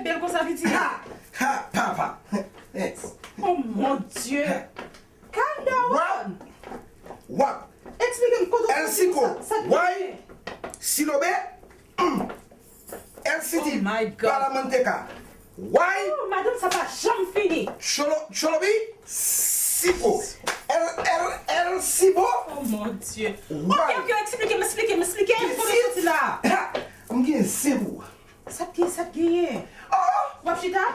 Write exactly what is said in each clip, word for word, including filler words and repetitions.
Bèl konsa, pitit. Ha! Ha! Papa! Oh mon Dieu! Calm down! Wap! Wap! Eksplike m kote w soti sa. Sa k Why? Silobe? Mm. El City! Oh my God. Balamanteka! Why? Oh, madanm sa pa janm fini. Cholo, Cholobi? Sipo! El, El, El Sibo? Oh mon Dieu. Why? Ok, ok, eksplike m, eksplike m, eksplike m kote w soti la. Ha! M gen zen pou ou. Sa k gen, sa k genyen? Oh! W ap chita?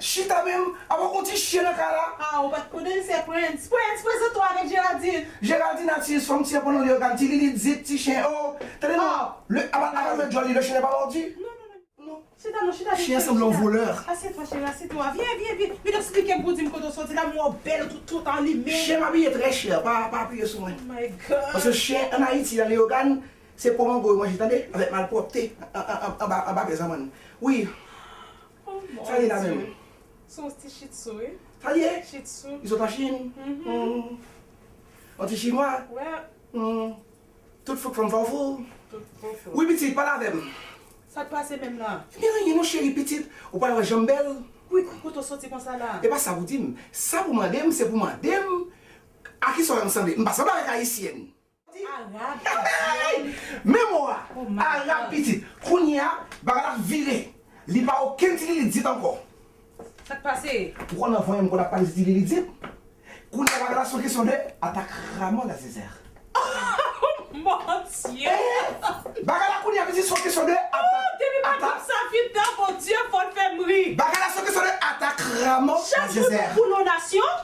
Chita menm, apa gon ti chen nan kay la? Ah, ou pa t konnen l se Prince. Prince, prezante w avèk Geraldine. Geraldine a ti fanm ti pandan li yo gad ti Lilizit, ti chen, oh. Tande non, le, apa, apa le djòl li, le chien n'est pas mordu? Non, non, non. Chita non, chita. Chien sanble yon volè. Asyètwa, cheri, asyètwa. Vyen, vyen, vyen. Vin eksplike m pou di m kote w sòti la, m wè w bèl, tout, tout anlimen. Chien m abiye trè chè, pa, pa apiye sou mwen. Oh my God. Paske chien an Ayiti, nan Leyogàn, se po mango yo manje, tande, avèk malpwòpte, an, an, an, anba, anba pye zanmann. Wi, Oh mon sa li la Dieu. Menm. Se yon ti shih tzu, wi. Sa li ye? Shih tzu. Li sot an Chin? Mhm. Hmm. Yon ti chinwa? Wè. Hmm. Tout fouk fanm fawful. Tout fouk. Wi, pitit, pale avè m. Sa k pase menm la? Ebyen, anyen non, cheri, pitit. Ou pa wè jan m bèl? Wi, kote w soti konsa la? E pa sa pou di m. Sa pou mande m, se pou mande m. A ki sa w wè m sanble? M pa sanble avèk ayisyèn. Arab. Men mo a! Oh my Arab God. Pitit. Kounye a, bagay la vire. Li pa okenn ti Lilizit ankò. Sa k pase? Ou konn anvan m konn ap pale ti Lilizit? Kounye a, bagay la se yon kesyon de atak Ramon la Zézère. Mon Dieu! Bagay la kounye a, pitit, se yon kesyon de atak. Depi madanm sa vin nan, Bondye, fò l fè m ri. Bagay la se yon kesyon de atak Ramon la Chak jou Zézère. Pou nou nasyon?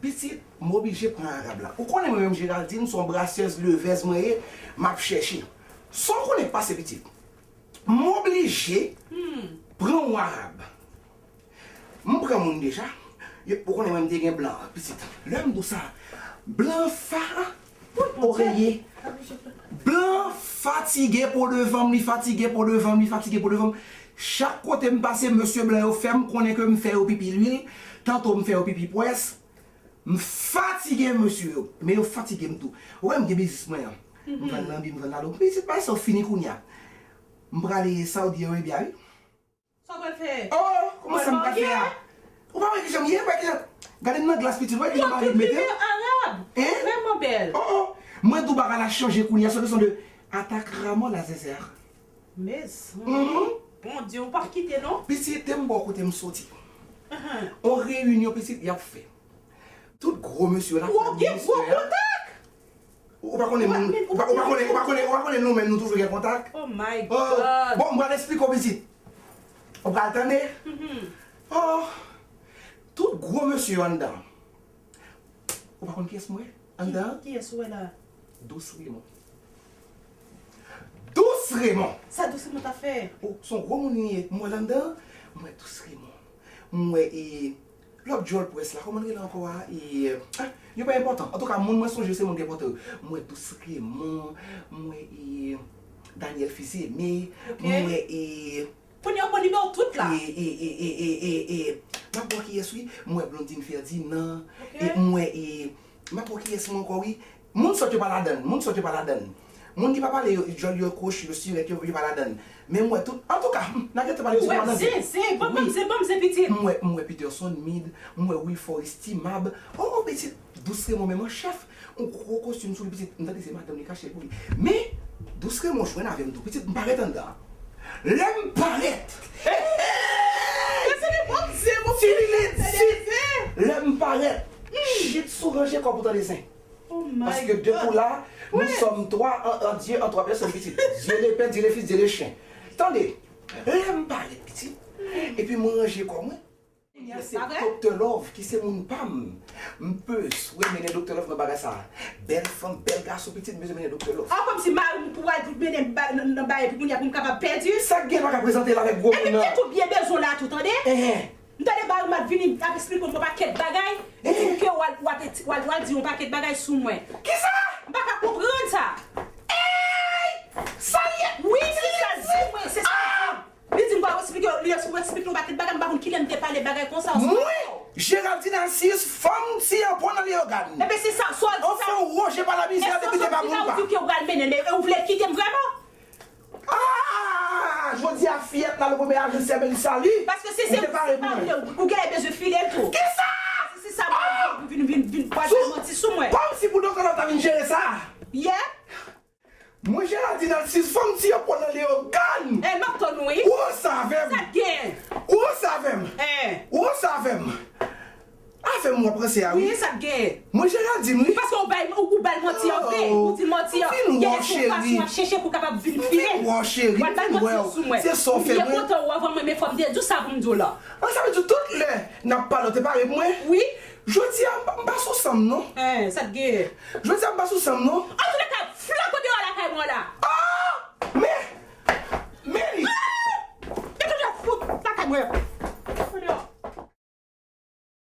Pitit, m oblije pran Arab la. Ou konnen mwen menm Geraldine, se yon brasseur, levèz mwen ye, m ap chèche. Sa w konnen k pase, pitit? M oblije pran yon Arab. M pran moun deja. Yo, ou konnen mwen m te gen blan, pitit. Lè m di w sa, blan fa oreye. Blan fatige po devan m, li fatige po devan m, li fatige po devan m. Chak kote m pase, mesye blan yo fè m konnen ke m fè yo pipi lwil, tanto m fè yo pipi pwès. M fatige mesye yo, men yo fatige m tou. Ou wè m gen biznis mwen an. M vann lanbi, m vann lalo. Pitit, bagay sa yo fini kounye a. M prale Saudi Arabia, wi. Sa w pral fè? Oh, kòman sa m pral fè a? Ou pa wè kijan m ye, wè kijan. Gade m nan glas, pitit, wè kijan mari m mete m. Arab. Hein? Vrèman bèl. Oh, oh. Mwen tou bagay la chanje kounye a, se kesyon de atak Ramon la Zézère. Mezanmi. Bondye, ou p ap kite non. Pitit, te m bò kote m soti. On reyinyon, pitit, y ap fè. Tout gwo mesye yo la. Ou gen gwo kontak. Ou pa konnen moun, ou pa, ou pa konnen, ou pa konnen, ou pa konnen nou menm nou toujou gen kontak. Oh my Oh, God. Bon, m pral eksplike w, pitit. Ou pral tande. Oh, tout gwo mesye yo anndan. Ou pa konn kiyès m wè anndan? Kiyès ou wè la? Dous Raymond. Dous Raymond! Sa Dous Raymond ta fè? Oh, se yon gwo moun li ye. M wè l anndan, m wè Dous Raymond. M wè e lòt djòl pwès la, kòman l rele ankò a? E, ah, yo pa enpòtan. Antouka, moun mwen sonje se moun ki enpòtan yo. M wè Dous Raymond, m wè e Daniel Fils-Aimé, m wè e Kounye a ou pran nimewo tout la. E, e, e, e, e, e, e, m ap wè kiyès wi, m wè Blondine Ferdinand, e m wè e, m ap wè kiyès mwen ankò wi. Moun sòt yo pa ladann, moun sòt yo pa ladann. Moun ki pa pale yo, djòl yo kwochi, yo sirèt, yo, yo pa ladann. Men m wè tout, antouka, hmm, n a gentan pale ti Ou wè mwa nan zen, zen, bon, bon, zen, bon, zen pitit. M wè, m wè Peterson Mid, m wè Wilfort Estimab. Oh, pitit, Dous Raymond menm an chèf. Yon gwo kostim sou li, pitit, m tande se madanm li k achte l pou li. Men, Dous Raymond jwenn avè m tou, pitit, m parèt anndan. Lè m parèt, Mezanmi, bon zen, bon ti li di, lè m parèt, chit sou ranje kò pou tande zen. Paske de pou la, nous sommes trois en, en Dieu, en trois personnes, pitit. Dieu le Père, Dieu le Fils, Dieu le Chien. Tande, lè m parèt, pitit, epi m ranje kò mwen. Kounye a se Doktè Love ki se moun pa m. M bezwen mennen Doktè Love nan bagay sa. Bèl fanm, bèl gason, pitit, m bezwen mennen Doktè Love. A kòmsi mari m pou al pou mennen ba- nan nan bagay pou kounye a pou m kapab pèdi. Sa k gen pa ka prezante l avèk gwo Epi moun m nan. Gen tout byen bezwen la tou, tande? Enhen. M tande mari m ap vini ap eksplike m yon pakèt bagay. Li di m ke w al w al w al w al di yon pakèt bagay sou mwen. Kisa? M pa ka konprann sa. Sa l ye? Wi, se sa l di mwen, se sa l di. Li di m pou al eksplike, li pou eksplike yon pakèt bagay, m pa konn kilè m te pale bagay konsa. Mwen, Geraldine Alcius, fanm ti anpon nan Leyogàn. Ebyen se sa, sa w di sa. Anfen, woje pa la mizè, depite pa moun pa. Ou di ke w pral mennen, men ou vle kite m vrèman? Ah! Jodi a fiyèt la, le premye ajan sèmen li sali. Paske si se ou te pare pou mwen. Ou gen bezwen file l tou. Kisa? Si se sa mwen vin vin vin vin pral fè manti sou mwen. Kòmsi pou doktè la ta vin jere sa. Yeah. Mwen Geraldine al sis fanm ti yo pran nan Leogane. Eh, m ap tann ou wi. Ou ranse avè m. Sa k gen? Ou ranse avè m. Eh. Ou ranse avè m. Avè m w ap ranse a wi. Wi, sa k gen? Mwen Geraldine wi. Paske ou bay ou, ou bay manti an vre. Ou di manti an. Ou fin wè w cheri. Ou ap chèche pou kapab vin file. Ou fin wè w cheri. Ou al bay manti an sou mwen. Se sa w fè mwen. Ou byen kontan ou avan mwen, men fò m te di w sa pou m di w la. An sa vle di tout lè n ap pale w te pare pou mwen. Wi. Jodi a m pa sou san m non. Eh, sa k gen? Jodi a m pa sou san m non. Antouleka, flanke w deyò lakay mwen la. Ah! Men, men li. Gen tout lè fout lakay mwen.